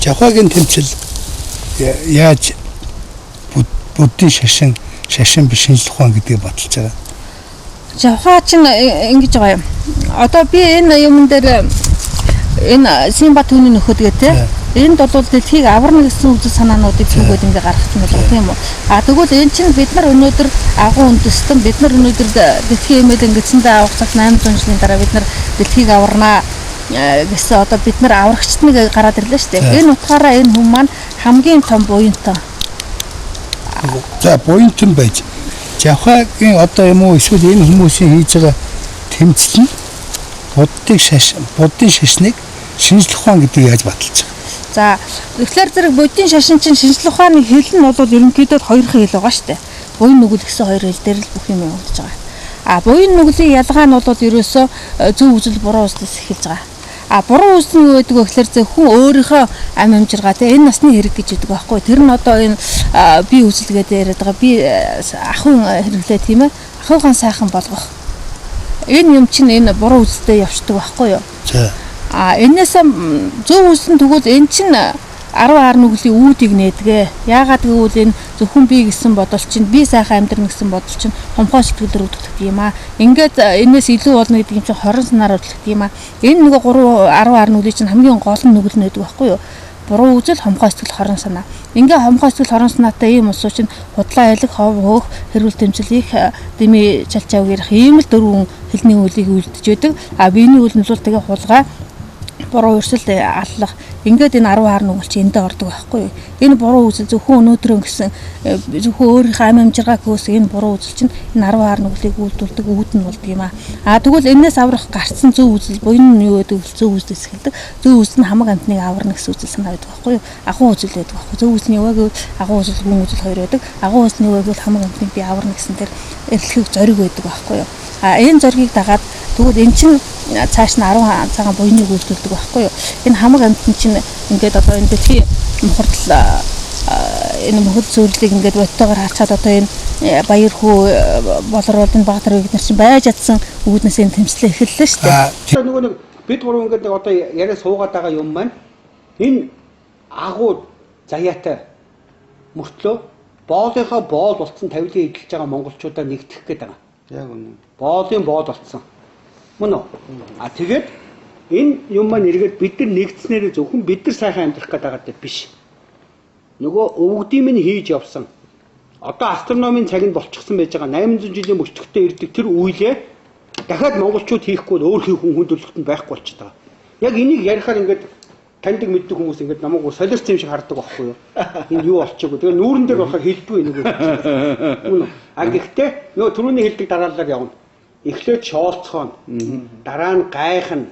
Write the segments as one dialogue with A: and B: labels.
A: Жавхагийн тэмцэл яаж буддын шашин шашин биш шинжлэх ухаан гэдгийг баталж байгаа.
B: Жавхаа чинь ингэж байгаа юм. Одоо би энэ юмн дээр энэ Симба түүний нөхөд гэ тэ. Энд бол дэлхийг аварна гэсэн үзэл санаануудыг зүгээд ингээ гаргах юм болов тийм үү? А тэгвэл эн чинь бид нар өнөөдөр агуу үндэстэн, бид нар өнөөдөр дэлхийн эмээл ингэсэндээ авах цаг 800 жилийн дараа бид нар дэлхийг аварнаа гэсэн одоо бид нар аврагчд нэг гараад ирлээ шүү дээ. Энэ утгаараа энэ хүн маань хамгийн том буянтан.
A: За, буянтан байж Жавхагийн одоо юм уу эсвэл энэ хүмүүсийн хийж байгаа тэмцэл нь буддыг шашин, буддын шашныг шинжлэх ухаан гэдгийг яаж баталж байгаа?
B: За, тэгэхээр зэрэг буддын шашин чинь шинжлэх ухааны хэл нь бол ерөнхийдөө хоёр хэл байгаа шүү дээ. Буян нүгэл гэсэн хоёр хэл дээр л бүх юм явагдаж байгаа. А буян нүглийн ялгаа нь бол ерөөсөө зөв үзэл, буруу үзлээс эхэлж байгаа. А буруу үзэл нь юу гэдэг вэ гэхээр зөв хүн өөрийнхөө ам амжиргаа те энэ насны хэрэг гэж гэдэг байхгүй. Тэр нь одоо энэ би үзэл гэдэг яриад байгаа. Би ахын хэрэглээ тийм ээ. Ахуйгаан сайхан болгох. Энэ юм чинь энэ буруу үзэлтэй явцдаг байхгүй юу?
A: За.
B: А энээс зөв үзэл нь тэгвэл эн чинь 10 ар нүглийн үүдийг нээдэг. Яагаад гэвэл энэ зөвхөн би гэсэн бодол чинь, би сайхан амьдрна гэсэн бодол чинь хомхой сэтгэлээр үүдгдэг юм аа. Ингээд энээс илүү болно гэдэг юм чинь 20 санаар үүдгдэг юм аа. Энэ нөгөө 3 10 ар нүглийн чинь хамгийн гол нь нүгэл нээдэг байхгүй юу? Буруу үзэл, хомхой сэтгэл, хорон санаа. Ингээ хомхой сэтгэл, хорон санаатай ийм улсуу чинь худлаа ялэг, хов хөөх, хэрүүл тэмцэл их, дэмий чалчаав гэрэх ийм л дөрвөн хэлний үлийг үлдэж байдаг. А биений үйл нь бол тэгээ хулгай, буруу урсал, аллах, ингээд энэ 10 хар нүгэл чи эндээ ордог байхгүй юу? Энэ буруу үзэл зөвхөн өнөөдрөө гэсэн зөвхөн өөрийнхөө ам амжиргааг хөөс энэ буруу үзэл чинь энэ 10 хар нүглийг үйлдүүлдэг үүд нь болдог юм аа. А тэгвэл энээс аврах гарцсан зөв үзэл буян нь юу гэдэг вэ? Зөв үзлээс эхэлдэг. Зөв үзэл нь хамаг амтныг аварна гэсэн үзэл санаа байдаг байхгүй юу? Агуу үзэл байдаг байхгүй. Зөв үзэл нь юу вэ гэвэл агуу үзэл, гүн үзэл хоёр байдаг. Агуу үзэл нь юу вэ гэвэл хамаг амтныг би аварна гэсэн тэр эрэлхэг зориг байдаг байхгүй юу? А энэ зоригийг дагаад тэгвэл эн чинь цааш нь 10 цагаан буйныг үйлдүүлдэг байхгүй юу? Энэ хамаг амьтан чинь ингээд одоо энэ дэлхийн мухардал энэ мөхөл зөөрлийг ингээд бодтойгоор харцаад одоо энэ баяр хүү болор энэ багтар бид нар чинь байж чадсан үүднээс энэ тэмцлээ эхэллээ шүү дээ.
C: Нөгөө нэг бид гурав ингээд нэг одоо яриа суугаад байгаа юм маань энэ агуу заяатай мөртлөө боолынхоо боол болцсон тавилын эдэлж байгаа монголчуудаа нэгтгэх гээд байгаа.
A: Яг үнэн.
C: Боолын боол болцсон. Мөн үү? А тэгээд энэ юм маань эргээд бид нар нэгдснээрээ зөвхөн бид нар сайхан амьдрах гээд байгаа даа биш. Нөгөө өвгдийн минь хийж явсан. Одоо астрономийн цаг нь болчихсон байж байгаа 800 жилийн мөчтөгтэй ирдэг тэр үеэ дахиад монголчууд хийхгүй өөр хийх хүн хүндрэлт нь байхгүй болчиход байгаа. Яг энийг ярихаар ингээд таньдаг мэддэг хүмүүс ингээд намайг солиорч юм шиг хардаг байхгүй юу? Энэ юу болчихгүй. Тэгээ нүүрэн дээр болохоор хэлдэггүй энийг. Мөн үү? А гэхдээ нөгөө түрүүний хэлдэг дараалалаар явна. Эхлээд шоолцгооно. Дараа нь гайхна.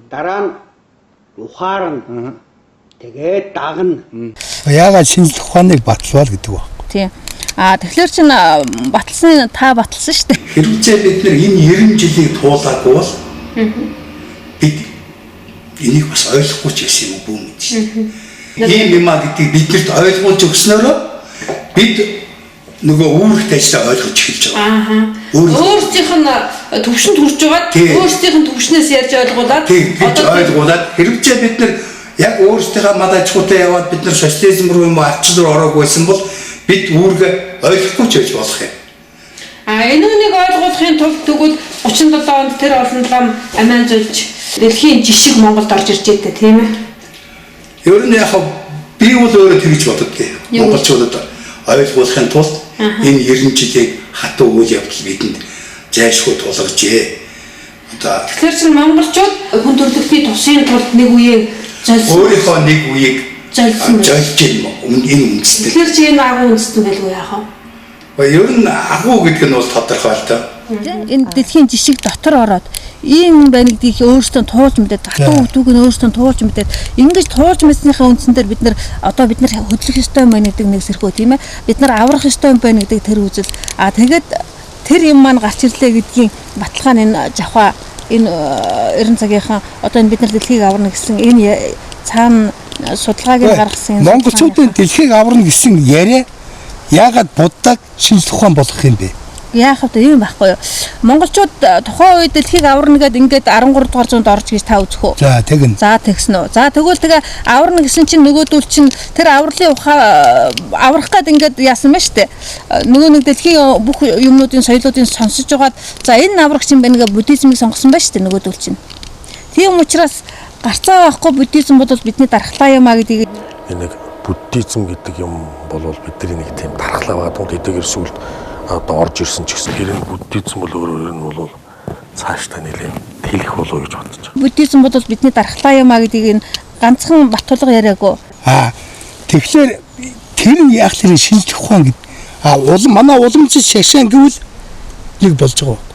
C: Дараа нь ухаарна. Тэгээд дагна.
A: Яагаад шинжлэх ухааныг баталвал гэдэг байхгүй.
B: Тийм. А тэгэхээр чин баталсан, та баталсан шүү дээ.
D: Хэрвээ бид нар энэ 90 жилийг туулаагүй бол бид энийг бас ойлгохгүй ч байсан юм уу гэж. Ийм юм а гэдгийг биднэрт ойлгуулж өгснөөрөө бид нөгөө үүрэгт ажлаа ойлгож эхэлж байгаа.
E: Аа. Өөрсдийнх нь төвшөнд хүрч байгаад өөрсдийнх нь төвшнээс ярьж ойлгуулад
D: одоо ойлгуулад хэрвээ бид нар яг өөрсдийнхээ мал аж ахуйтай яваад бид нар социализм руу юм уу ардчил руу ороогүй байсан бол бид үүргээ ойлгохгүй ч байж болох юм.
E: А энэ үнийг ойлгуулахын тулд тэгвэл 37 онд тэр олон лам амиан зольж дэлхийн жишг Монголд орж ирж байдаг тийм ээ.
D: Ер нь яг би бол өөрөө тэгж боддгийг. Монголчуудад ойлгуулахын тулд энэ 90 жилийн хатуу үйл явдал бидэнд зайлшгүй тулгажээ. Одоо
E: тэгэхээр чинь монголчууд хүн төрөлхтний тусын тулд нэг үеийн зольсон.
D: Өөрийнхөө нэг үеийг
E: зольсон.
D: Зольж энэ үндэстэн.
E: Тэгэхээр чи энэ агуу үндэстэн байлгүй яах вэ?
D: Ер нь агуу гэдэг нь бол тодорхой л доо.
B: Энэ дэлхийн жишг дотор ороод ийм юм байна гэдгийг өөрсдөө туулж мэдээд, татуу өвдүүг нь өөрсдөө туулж мэдээд, ингэж туулж мэдснийхээ үндсэн дээр бид нар одоо бид нар хөдлөх ёстой юм байна гэдэг нэг сэрхүү тийм ээ. Бид нар аврах ёстой юм байна гэдэг тэр үзэл. А тэгээд тэр юм маань гарч ирлээ гэдгийн баталгаа нь энэ жавхаа энэ 90 цагийнхан одоо энэ бид нар дэлхийг аварна гэсэн энэ цаана судалгааг нь гаргасан.
A: Монголчуудын дэлхийг аварна гэсэн яриа яагаад буддаг шинжлэх ухаан болох юм бэ?
B: Яах вэ юм байхгүй юу? Монголчууд тухайн үед дэлхийг аварна гэд ингээд 13 дугаар зуунд орж гэж та үзэх үү?
A: За тэгнэ.
B: За тэгсэн үү. За тэгвэл тэгээ аварна гэсэн чинь нөгөөдөл чинь тэр авралын ухаа аврах гээд ингээд яасан ба штэ. Нөгөө нэг дэлхийн бүх юмнуудын соёлоодын сонсож байгаад за энэ аврагч юм байна гэ буддизмыг сонгосон ба штэ нөгөөдөл чинь. Тийм учраас гарцаа байхгүй буддизм бол бидний дархлаа юм а гэдгийг
F: энэ нэг буддизм гэдэг юм бол бидний нэг тийм дархлаа байгаа. Тэгвэл хэдийгээр сүлд одоо орж ирсэн ч гэсэн тэр нь буддизм бол өөрөөр нь бол цаашдаа нэлээд тэлэх болов гэж бодож байгаа.
B: Буддизм бол бидний дархлаа юм а гэдгийг энэ ганцхан Батулга яриаггүй.
A: Аа тэгэхээр тэр нь яах тэр шинжлэх ухаан гэд. А улам манай уламжлал шашаан гэвэл нэг болж байгаа.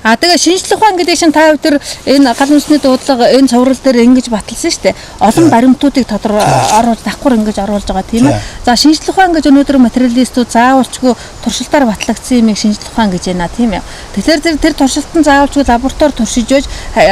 B: А тэгээ шинжлэх ухаан гэдэг чинь та өдөр энэ гал үндэсний дуудлага энэ цуврал дээр ингэж баталсан шүү дээ. Олон баримтуудыг тодор оруулж давхар ингэж оруулж байгаа тийм ээ. За шинжлэх ухаан гэж өнөөдөр материалистууд заавалчгүй туршилтаар батлагдсан юмыг шинжлэх ухаан гэж байна тийм ээ. Тэгэхээр тэр туршилт нь заавалчгүй лаборатори туршиж байж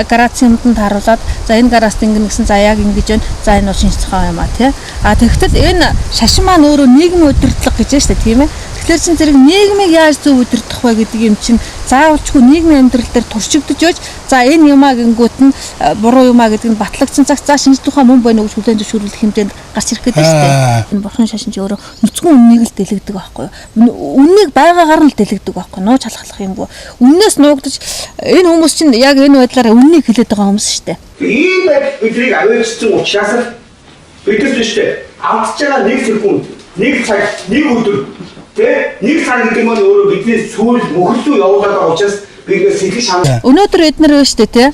B: градусын юмд тааруулаад за энэ градуст ингэнэ гэсэн за яг ингэж байна. За энэ бол шинжлэх ухаан юм а тий. А тэгтэл энэ шашин маань өөрөө нийгмийн удирдлага гэж байна шүү дээ тийм ээ. Тэгэхээр чин зэрэг нийгмийг яаж зөв удирдах вэ гэдэг юм чинь заавалчгүй нийгмийн амьдрал дээр туршигдож байж за энэ юмаа гингүүт нь буруу юмаа гэдэг нь батлагдсан цагт за шинжлэх ухаан мөн байна уу гэж хүлээн зөвшөөрлөх хэмжээнд гарч ирэх гэдэг шүү дээ. Энэ бурхан шашин чи өөрөө нүцгэн үннийг л дэлгдэг байхгүй юу? Үннийг байгаагаар нь л дэлгдэг байхгүй юу? Нууж халахлах юмгүй. Үннээс нуугдаж энэ хүмүүс чинь яг энэ байдлаараа үннийг хэлээд байгаа хүмүүс шүү дээ.
C: Ийм байдал биднийг аваачсан учраас л бид нар шүү дээ. Алдж байгаа нэг секунд, нэг цаг, нэг өдөр тэ нэг сар гэдэг маань өөрөө бидний сүүл мөхөрлөө явуулаад байгаа учраас би ингээд сэтгэл шанал.
B: Өнөөдөр эднэр байна шүү дээ тэ.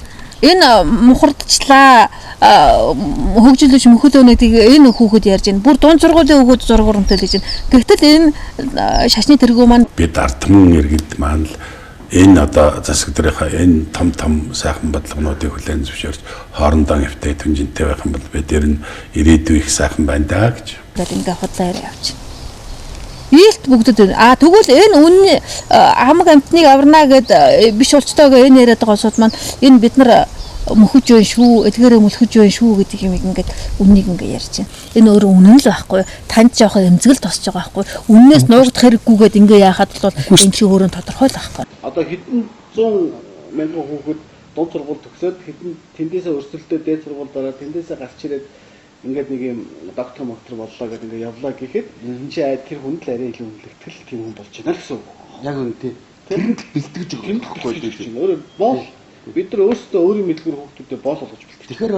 B: Энэ мухардчлаа хөгжүүлж мөхөл өнө гэдэг энэ хүүхэд ярьж байна. Бүр дунд сургуулийн хүүхэд зураг урамтай гэж байна. Тэгтэл энэ шашны тэргүү маань
G: бид ард түмэн иргэд маань л энэ одоо засаг дээрийнхаа энэ том том сайхан бодлогонуудыг хүлээн зөвшөөрч хоорондоо эвтэй түнжинтэй байх юм бол бид ер нь ирээдүй их сайхан байна даа гэж.
B: Ингээд худлаа яриа явчих. Ийлт бүгдэд байна. А тэгвэл энэ үнний хамаг амтныг аварна гэд биш болчтойгоо энэ яриад байгаа улсууд маань энэ бид нар мөхөж байна шүү, эдгээрээ мөлхөж байна шүү гэдэг юм ингээд үннийг ингээд ярьж байна. Энэ өөрөө үнэн л байхгүй. Танд жоох эмзэгэл тосч байгаа байхгүй. Үннээс нуугдах хэрэггүйгээд ингээ яхад бол энэ чи өөрөө тодорхой л байхгүй.
H: Одоо хэдэн зуун мянган хүүхэд дунд сургууль төгсөөд хэдэн тэндээсээ өрсөлдөө дээд сургууль дараа тэндээсээ гарч ирээд ингээд нэг юм доктор моктор боллоо гэдэг ингээд явлаа гэхэд энэ чи тэр хүнд л арай илүү үнэлэгдэл тийм хүн болж байна л гэсэн үг.
I: Яг үнэ тий. Тэрэнд л бэлтгэж өгөх байхгүй
H: дээ. Өөрөө боол бид нар өөрсдөө өөрийн мэдлэгээр хүүхдүүдэд боол болгож бэлтгэж.
I: Тэгэхээр